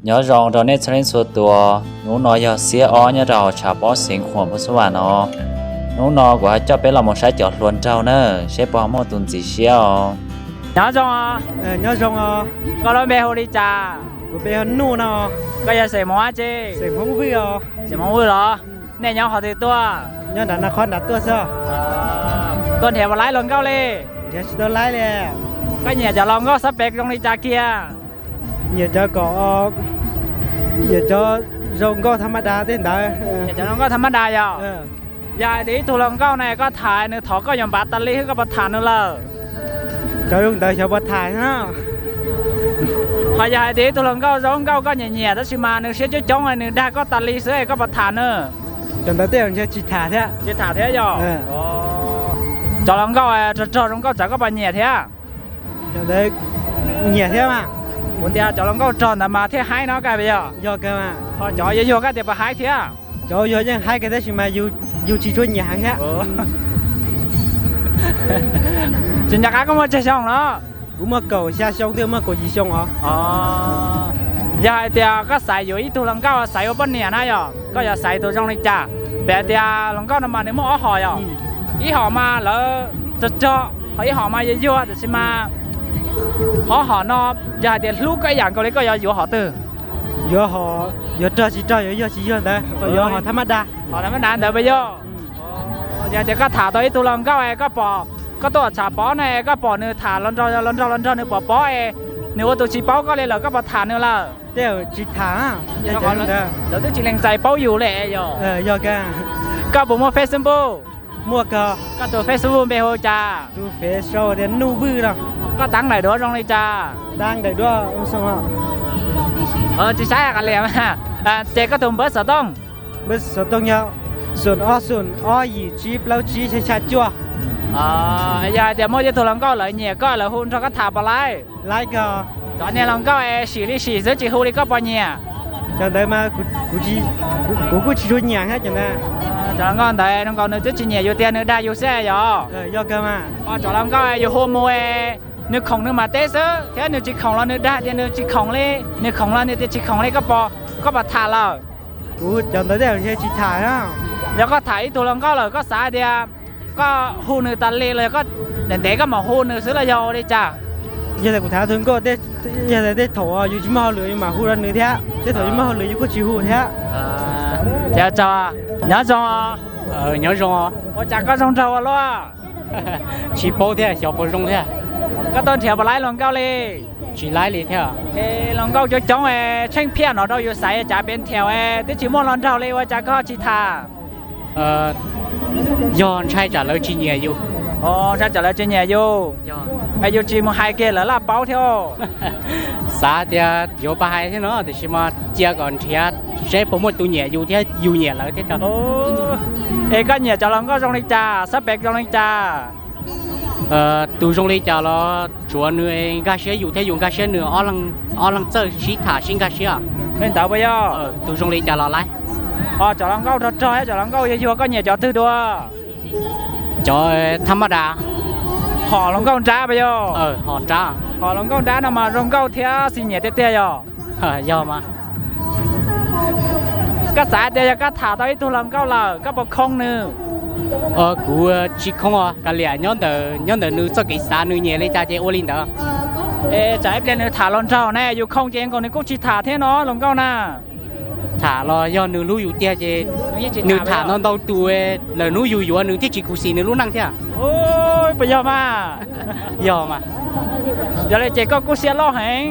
Nyob zoo rau nej txhua leej txhua tus, hnub no yog xiab ob nyob rau hauv tshav pob xeev Khuam Phoos Xub Vam no. Hnub no kuv ho coj peb los mus saib cov hluas nraug na, seb puas muaj tus ntxim siab os. Nyob zoo os. Nyob zoo os. Koj lub npe hu li cas? Kuv npe hu Nuj no. Koj yog xeem Hmoob dab tsi? Xeem Hmoob Vwj os. Xeem Hmoob Vwj los? Nej nyob qhov twg tuaj? Nyob nram no qhov nram tuaj xwb. Tuaj nrhiav puas laib hluas nkauj li? Nrhiav tsis tau laib li. Koj nyiam cov hluas nkauj xab pev zoo li cas kiag? Nyiam cov kom, nyiam cov zoo nkauj tham ma das tej ntawd. Nyiam cov zoo nkauj tham ma das yog? Yog hais tias ib tug hluas nkauj na koj tham nws thov koj yuav npav tas li xwb koj puas tham nws lawm? Cov zoo ntawd xyov puas tham na. Ho yog hais tias ib tug hluas nkauj zoo nkauj koj nyiam nyiam tab sis mas nws siab coob coob nws dag koj tas li xwb koj puas tham nws? Cov ntawd tej zaum ntshe tsis tham thiab. Tsis tham thiab yog? Cov hluas nkauj rog rog zoo nkauj txawm koj puas nyiam thiab? Cov ntawd nyiam thiab mas. Kuv tias cov hluas nkauj rog ntawd mas thiaj haib no kawg yog? Yog kawg mas. Ho cov yuag yuag koj tias puas haib thiab? Cov yuag yeej haib kawg tab sis mas yus tsis tshua nyiam heev thiab. Tsis nco qab koj muaj tsawg xyoo no? Kuv muaj kaum xya xyoo twb muaj kaum yim xyoo os. Yog hais tias koj xaiv yuav ib tug hluas nkauj xaiv ua poj niam na yog koj yuav xaiv tus zoo li cas? Piv hais tias hluas nkauj no mas nws muaj ob hom yog? Ib hom mas lawv rog rog, ho ib hom mas yuag yuag tab sis mas ob hom no yog hais tias hlub koj ib yam nkaus li koj yuav yuav hom twg? Yuav hom, yuav rog tsis rog yuav yuag tsis yuag ntawd, yuav hom tham ma das. Hom tham ma das ntawd puas yog? Yog tias koj tham tau ib tug hluas nkauj es koj pom, koj tuaj tsham pov ne koj pom nws tham hluas nraug hluas nraug hluas nraug nws pom pov es nws ua tus tsis paub koj li lawm koj puas tham nws lawm? Tej zaum tsis tham. Lawv twb tsis lees txais paub yus li yog? Yog kawg. Koj puas muaj Facebook? Muaj kawg. Koj tus Facebook npe hu cas? Tus fev sau tias Nuj Vwj no. Koj tab daim duab zoo li cas? Tab daim duab xoo. Tsis saib qas liam mas. Ces koj tus npawb xov tooj? Npawb xov tooj yog xoom ob xoom ob yim tsib plaub tsib xya xya cuaj. Yog hais tias muaj ib tug hluas nkauj lawv nyiam koj lawv hu nrog koj tham puas laib? Laib kawg. Cov niag hluas nkauj es sim li sim xwb tsis hu li koj puas nyiam? Cov ntawd mas kuv kuv kuj tsis tshua nyiam thiab cov ntawd. Cov hluas nkauj ntawd zoo nkaus nws twb tsis nyiam yus tiag nws dag yus xwb yog? Yog kawg mas. Cov hluas nkauj yus hu mus nws khoom nws mam teb xwb thiab nws tsis khoom los nws dag tias nws tsis khoom li, nws khoom los nws tias tsis khoom li, koj puas tham lawm? Kuv cov ntawd tej zaum ntshe tsis tham na. Yog koj tham ib tug hluas nkauj lawm koj xav hais tias koj hu nws tas li los yog koj ntev ntev koj mam hu nws xwb los yog ua li cas? Yog tias kuv tham tus nkauj, yog tias tej thaum yus tsis muaj hauj lwm yus mam hu rau nws thiab, tej thaum yus muaj hauj lwm yus kuj tsis hu thiab. Ces nyob zoo. Nyob zoo. Ua cas koj zoo nraug ua luaj? Tsis paub thiab, xyov puas zoo thiab. Koj tuaj nrhiav puas laib hluas nkauj li? Tsis laib li thiab. Es hluas nkauj coob coob es tsheej phiaj no rau yus xaiv cav pes nrhiav es twb tsis muaj hluas nraug li ua cas koj tsis tham? Yog ntshai tsam lawv tsis nyiam yus. Ntshai tsam lawv tsis nyiam yus. Es yus tsis mus hais kiag lawv laj paub thiab. Xav tias yuav pab hais thiab no tiam sis mas cia kom nrhiav seb puas muaj tus nyiam yus thiab yus nyiam lawv thiab. Es koj nyiam cov hluas nkauj zoo li cas, xab pem zoo li cas? Tus zoo li cas los tsuav nws nkag siab yus thiab yus nkag siab nws, ob leeg txawj sib tham sib nkag siab. Li ntawd puas yog? Tus zoo li cas los laib. Ho cov hluas nkauj rog rog thiab cov hluas nkauj yuag yuag koj nyiam cov twg dua? Cov tham ma das. Hom hluas nkauj nrab puas yog? Hom nrab. Hom hluas nkauj nrab no mas zoo nkauj thiab xis nyiam tiag tiag yog? Yog mas. Koj xav tias yog koj tham tau ib tug hluas nkauj lawm koj puas khoo nws? Kuv tsis khoo os, kav liam nyob ntawm nws txoj kev xav nws nyiam li cas ces ua li ntawd. Es tsam ib pliag nws tham hluas nraug ne yus khoo ces nkaus nws kuj tsis tham thiab no hluas nkauj na. Tham los yog nws hlub yus tiag ces nws tham ntau ntau tus, lawm hnub yus yuav nws thiaj tsis khuv xim nws lub neej thiab. Puas yog mas? Yog mas. Yog li ces koj kuj siab loj heev.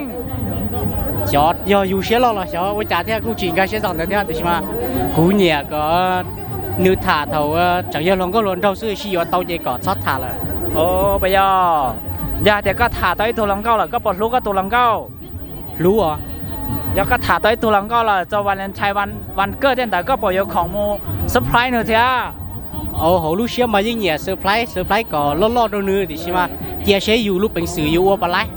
Xyov yog yus siab loj los xyov ua cas thiab kuj tsis nkag siab txog ntawd thiab tiam sis mas kuv nyiam kom nws tham thaum tseem yog hluas nkauj hluas nraug xwb, sib yuav tau ces kom txhob tham lawm. Puas yog? Yog hais tias koj tham tau ib tug hluas nkauj lawm koj puas hlub koj tus hluas nkauj? Hlub os. Yog koj tham tau ib tug hluas nkauj lawm txog Valentine, vaj kawj tej ntawd koj puas yuav khoom mus surprise nws thiab? Hauv lub siab mas yeej nyiam surprise, surprise kom loj loj rau nws tiam sis mas cia seb yus lub peev xwm yus ua puas laib.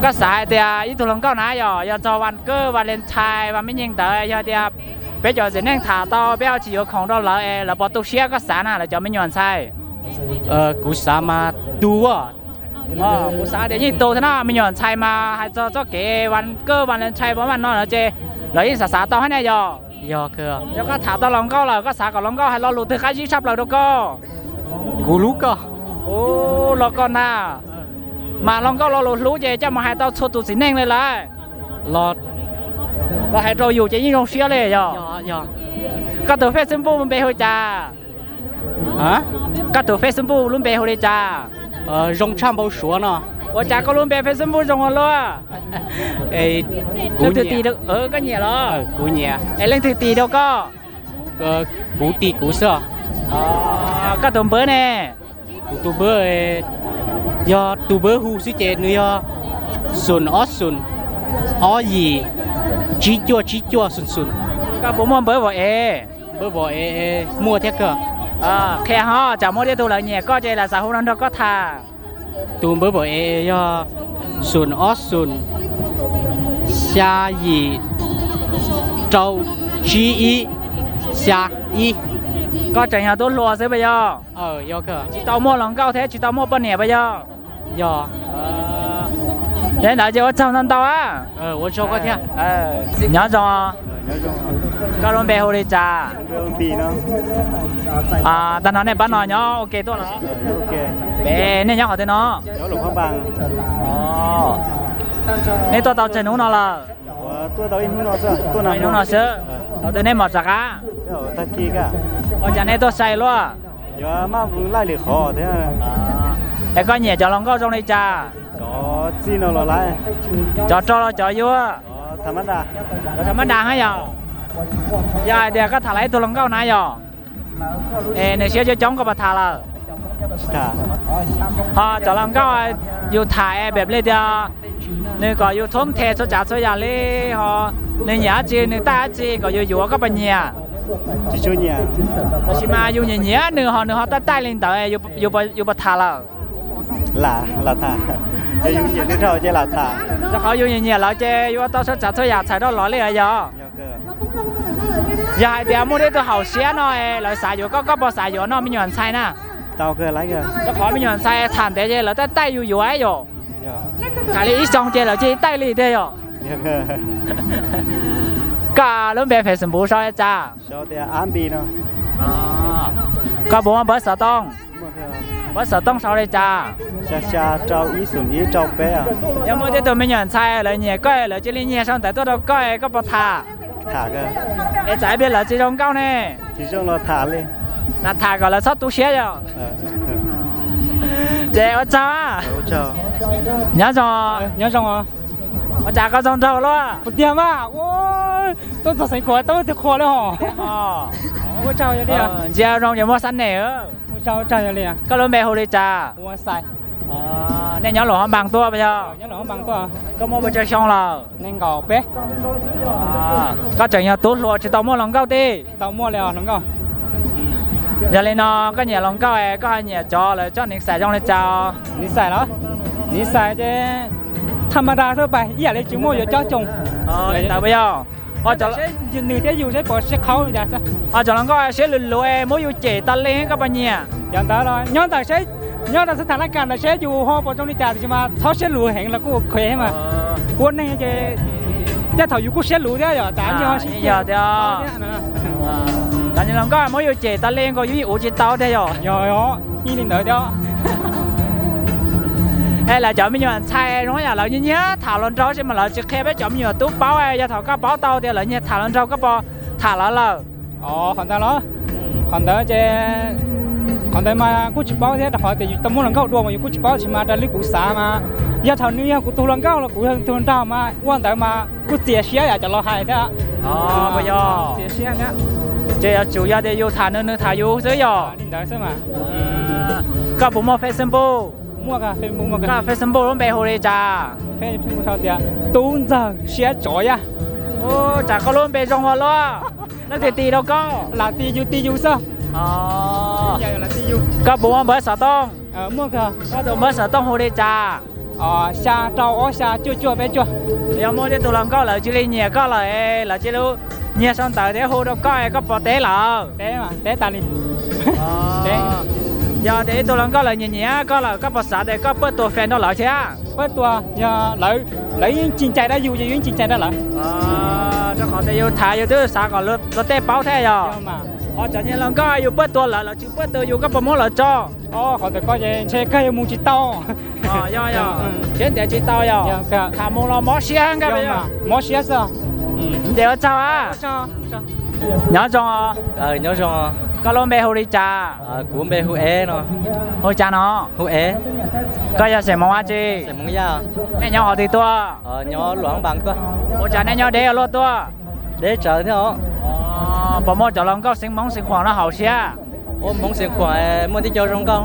Koj xav hais tias ib tug hluas nkauj na yog, yog txog vaj kawj Valentine vaj me nyeej ntawd yog tias peb cov txiv neej tham tau peb ho tsis yuav khoom rau lawv es lawv puas tu siab koj xav na lawv cov me nyuam ntxhais? Kuv xav mas tu as. Kuv xav tias yeej tus thiab no, me nyuam ntxhais mas hais txog txoj kev kawj Valentine pab mas no no ces lawv yeej xav xav tau thiab ne yog? Yog koj tham tau hluas nkauj lawm, koj xav kom hluas nkauj hais lo lus twg qab zib tshaj plaws rau koj? Kuv hlub koj. Ub, los koj na, mas hluas nkauj lo lus hlub ces coj mus hais tau txhua tus txiv neej li lawm. Los hais rau yus ces yeej zoo siab li yog? Koj tus Facebook npe hu li cas? Koj tus Facebook lub npe hu li cas? Zoo tshaj npau suav no. Ua cas koj lub npe Facebook zoo ua luaj? Leej twg tis, koj nyiam los? Kuv nyiam. Es leej twg tis rau koj? Kuv tis kuv xwb. Koj tus npawb ne? Kuv tus npawb, yog tus npawb hu xwb ces nws yog xoom ob xoom ob yim tsib cuaj tsib cuaj xoom xoom. Koj puas muaj npawb vauv ev? Npawb vauv ev muaj thiab koj. Qhia ho, tsam muaj tej tug lawv nyiam koj ces lawv xav hu no nrog koj tham. Tus npawb vauv ev yog xoom ob xoom xya yim rau tsib ib xya ib. Koj tseem yog tub hluas xwb puas yog? Tsis tau muaj hluas nkauj thiab tsis tau muaj poj niam puas yog? Yog. Yog li ntawd ces ua tsaug ntau ntau. Ua tsaug koj thiab. Nyob zoo. Koj lub npe hu li cas? Tag no nej pab no nyob ua ke tuaj los? Es nej nyob qhov twg no? Nej tuaj tau tsawg hnub no lawm? Hnub no xwb. Thaum twg nej mam rov qab? Ua cas nej tuaj sai luaj? Es koj nyiam cov hluas nkauj zoo li cas? Cov rog los cov yuav? Cov mab das hab yog? Yog hais tias koj tham lawv ib tug hluas nkauj na yog, es nws siab coob coob koj puas tham lawm? Ho cov hluas nkauj yus tham es pem li tias nws kom yus thoob the txhua tsav txhua yam li, ho nws nyiam dab tsi nws taij dab tsi kom yus yuav koj puas nyiam? Tab sis mas yus nyiam nyiam nws ho nws ho taij taij li ntawd, yus puas tham lawm? Rau qhov yus nyiam nyiam lawv ces yus ua tau txhua tsav txhua yam txhawm rau lawv li yog? Yog hais tias muaj tej tug haum siab no lawv xav yuav koj, koj puas xav yuav noj me nyuam ntxhais na? Rau qhov me nyuam ntxhais tham ntev ces lawv taij taij yus yuav yom. Tham li ib xyoo ces lawv cia li taij li tiag yom. Koj lub npe Facebook sau li cas? Koj puas muaj npawb xov tooj? Npawb xov tooj sau li cas? Yog muaj tej tug me nyuam ntxhais lawv nyiam koj lawv cia li nyiag sau ntawv tuaj rau koj, koj puas tham? Es txawm ib pliag lawv tsis zoo nkauj ne? Tham tham kom lawv txhob tu siab yom. Ces ua tsaug. Nyob zoo. Ua cas koj zoo nraug luaj? Tiag mas, tuaj txog xeev khuam tau tus qhua li hos. Ntsia zoo ces muaj xab nem. Koj lub npe hu li cas? Nej nyob Luam Hab Npas tuaj puas yog? Koj muaj pes tsawg xyoo lawm? Koj tseem yog tub hluas tsis tau muaj hluas nkauj tib? Yog li no koj nyiam hluas nkauj es koj ho nyiam cov lawv coj niv xais zoo li cas? Niv xais ces tham ma da xwb, ib yam li tsis muaj yuav cob coo. Li ntawd puas yog? Nws thiab yus seb puas sib qhaub li cas. Cov hluas nkauj siab luv luv es muab yus cem tas li koj puas nyiam? Yog ntawd los nyob ntawm seb, nyob rau xab tham laj kas ntawd seb yus ho puas zoo li cas, tiam sis mas txhob siab luv heev los kuj khev mas. Ua neeg ces tej thaum yus kuj siab luv thiab yom, tas yog tias cov hluas nkauj muab yus cem tas li nkaus yus yeej uv tsis tau tiag yom. Yog, yeej li ntawd thiab. Es lawv cov me nyuam ntxhais zoo yam lawv nyiag nyiag tham hluas nraug tab sis mas lawv tsis qhia peb cov me nyuam tub paub, yog thaum koj paub tau tias lawv nyiag tham hluas nraug koj puas tham lawv lawm? Qhov ntawd los, qhov ntawd ces, qhov ntawd mas kuj tsis paub thiab, rau qhov tias yus tau muaj hluas nkauj dua mas yus kuj tsis paub, tab sis mas raws li kuv xav mas yog thaum nws yog kuv tus hluas nkauj los kuv yog tus hluas nraug mas ua ntawd mas kuj txias siab yam cov laus hais thiab. Txias siab thiab. Ces yuav tsum yog tias yus tham nws, nws tham yus xwb yom? Li ntawd xwb mas. Koj puas muaj Facebook? Koj Facebook lub npe hu li cas? Tub ntxawg siab tsov yaj. Tsam koj lub npe zoo ua luaj. Leej twg tis rau koj? Lam tis yus tis yus xwb. Koj puas muaj npawb xov tooj? Koj tus npawb xov tooj hu li cas? Xya rau ob xya cuaj cuaj peb cuaj. Yog muaj tej tug hluas nkauj lawv cia li nyiam koj lawm, lawv cia li nyiag sau ntawv thiab hu rau koj, koj puas teb lawm? Teb tas li. Yog tias ib tug hluas nkauj lawv nyiam nyiam koj lawm, koj puas xav tias koj pab tua fem rau lawv thiab? Pab tua, yog lawv, lawv yeej tsis cai rau yus ces yus yeej tsis cai rau lawv. Rau qhov tias yus tham yus twb xav kom luag tej paub thiab yog? Ho cov niag hluas nkauj yus pab tua lawv, lawv tsis pab tua yus, koj puas muab lawv tso? Qhov ntawd koj ces ntshe koj yuav mus tsis tau. Yog, yog, siab ntev tsis tau yog? Tham mus los mob siab nkaj, mob siab xwb. Ces ua tsaug. Nyob zoo. Nyob zoo. Koj lub npe hu li cas? Kuv npe hu Ev no. Hu cas no? Hu Ev. Koj yog xeem Hmoob dab tsi? Nej nyob qhov twg tuaj? Ua cas nej nyob deb luaj tuaj? Deb tsawv thiab os. Puas muaj cov hluas nkauj xeem Hmoob xeem Khuam no haum siab? Ua Hmoob xeem Khuam muaj tib co zoo nkauj.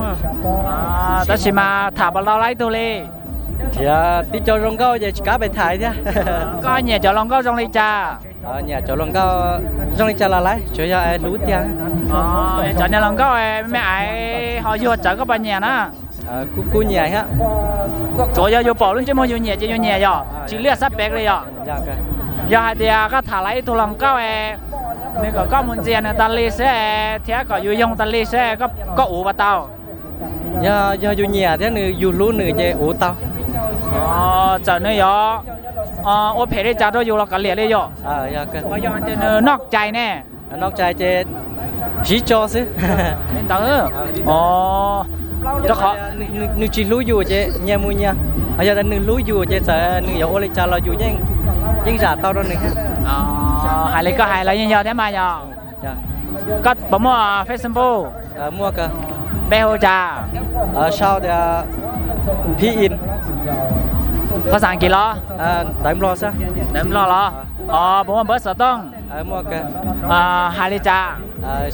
Tab sis mas tham puas tau laib tug li? Nrhiav tib co zoo nkauj ces tsis kam pes tham thiab. Koj nyiam cov hluas nkauj zoo li cas? Nyiam cov hluas nkauj zoo li cas los laib, tsuas yog hlub tiag. Cov niag hluas nkauj me aiv ho yuag tsawv koj puas nyiam na? Kuj nyiam thiab. Tsuas yog yus pom lub ntsej muag yus nyiam ces yus nyiam yog tsis liaj xab pev li yog? Yog hais tias koj tham laib ib tug hluas nkauj, nws kom koj mus ntxias nws tas li xwb thiab kom yus yoog tas li xwb, koj ua puas tau? Yog, yog yus nyiam thiab nws, yus hlub nws ces ua tau. Txawm nws yuav ua phem li cas rau yus los kav liam li yog? Yog tias nws noj cai ne? Noj cai ces siv tso xwb. Li ntawd. Rau qhov nws tsis hlub yus ces nyias mus nyias, yog tias nws hlub yus ces txawm nws yuav ua li cas los yus yeej zam tau rau nws. Hais li koj hais los yeej yog thiab mas yog. Koj puas muaj Facebook? Muaj. Npe hu cas? Sau tias Phib In. Phaj xaas Kiv los? Ntawv Nplog xwb. Ntawv Nplog los? Puas muaj npawb xov tooj? Hais li cas?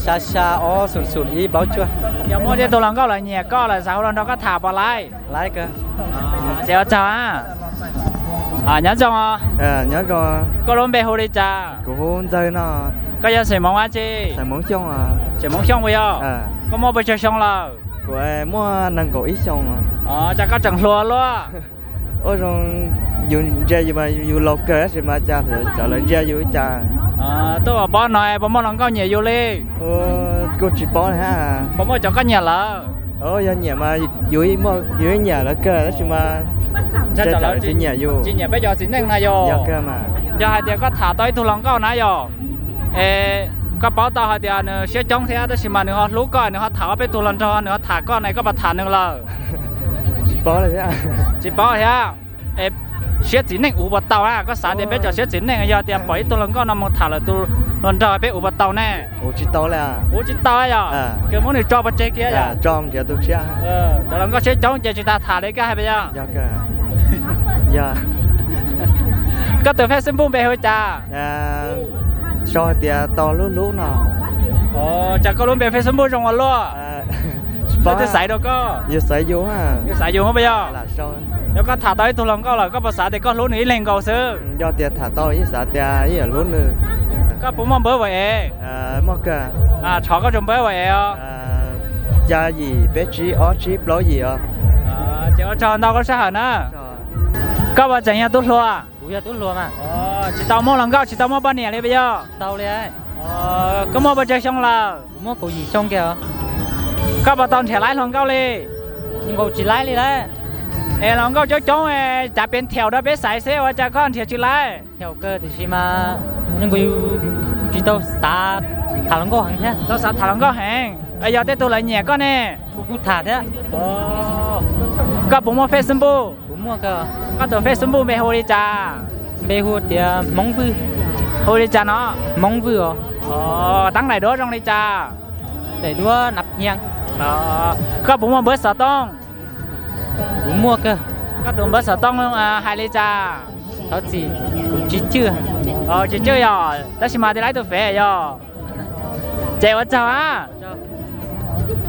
Xya xya ob xoom xoom ib plaub cuaj. Yog muaj tej tug hluas nkauj lawv nyiam koj lawm xav hu los nrog koj tham puas laib? Laib kawg. Ces ua tsaug. Nyob zoo. Nyob zoo. Koj lub npe hu li cas? Kuv hu Ntxawg no. Koj yog xeem Hmoob dab tsi? Xeem Hmoob Xyooj. Xeem Hmoob Xyooj puas yog? Koj muaj pes tsawg xyoo lawm? Kuv muaj nees nkaum ib xyoos. Cas koj tseem hluas luaj? Ua zoo, yus ntsia yus mas yus laus kawg tab sis mas cas cov lawv ntsia yus cas. Tuaj ua pob no puas muaj hluas nkauj nyiam yus li? Kuj tsis paub li hab. Puas muaj cov koj nyiam lawm? Yog nyiam mas yus, yus nyiam lawv kawg tab sis mas tsis nyiam yus, tsis nyiam peb cov txiv neej na yog? Yog kawg mas. Yog hais tias koj tham tau ib tug hluas nkauj na yog, es koj paub tau hais tias nws siab coob thiab tab sis mas nws ho hlub koj, nws ho tham ob peb tug hluas nraug, nws ho tham koj na, koj puas tham nws lawm? Tsis paub li thiab. Tsis paub thiab. Siab txiv neej ua puas tau na? Koj xav tias peb cov siab txiv neej yog tias pom ib tug hluas nkauj no mus tham lawm tus hluas nraug peb ua puas tau ne? Ua tsis tau li. Ua tsis tau yog? Kawg muab nws tso pov tseg kiag yog? Cov hluas nkauj siab coob ces tsis tas tham li koj hais puas yog? Koj tus Facebook npe hu cas? Sau hais tias Tos Lub Hlub no. Cas koj lub npe Facebook zoo ua luaj? Twb xaiv rau koj. Yus xaiv yus puas yog? Yog koj tham tau ib tug hluas nkauj lawm koj puas xav tias koj hlub nws ib leeg nkaus xwb? Yog tias tham tau ib xav tias ib yam hlub nws. Koj puas muaj npawb ua ev? Muaj kawg. Txhob koj tus npawb ua ev os. Xya yim peb tsib ob tsib plaub yim os. Ces ua tsaug ntau koj sij hawm na. Koj puas tseem yog tub hluas? Kuv yog tub hluas mas. Tsis tau muaj hluas nkauj tsis tau muaj poj niam li puas yog? Tau li. Koj muaj pes tsawg xyoo lawm? Kuv muaj kaum yim xyoo kiag os. Koj puas tau nrhiav laib hluas nkauj li? Nkaus tsis laib li lawm. Es hluas nkauj coob coob, cav pes thiaum rau peb xaiv seb ua cas koj nrhiav tsis laib. Thiaum kawg tiam sis mas nkaus tsis tau xav tham hluas nkauj heev thiab. Tau xav tham hluas nkauj heev. Yog tej tug lawv nyiam koj ne? Kuv kuj tham thiab. Koj puas muaj Facebook? Kuv muaj kawg. Koj tus Facebook npe hu li cas? Npe hu tias Hmoob Vwj. Hu li cas no? Hmoob Vwj os. Teeb daim duab zoo li cas? Daim duab Nab Nyiag. Koj puas muaj npawb xov tooj? Kuv muaj kawg. Koj tus npawb xov tooj hais li cas? Thov txim, kuv tsis cwj. Tsis cwj yog, tab sis mas tij laib tus fev yog. Ces ua tsaug a.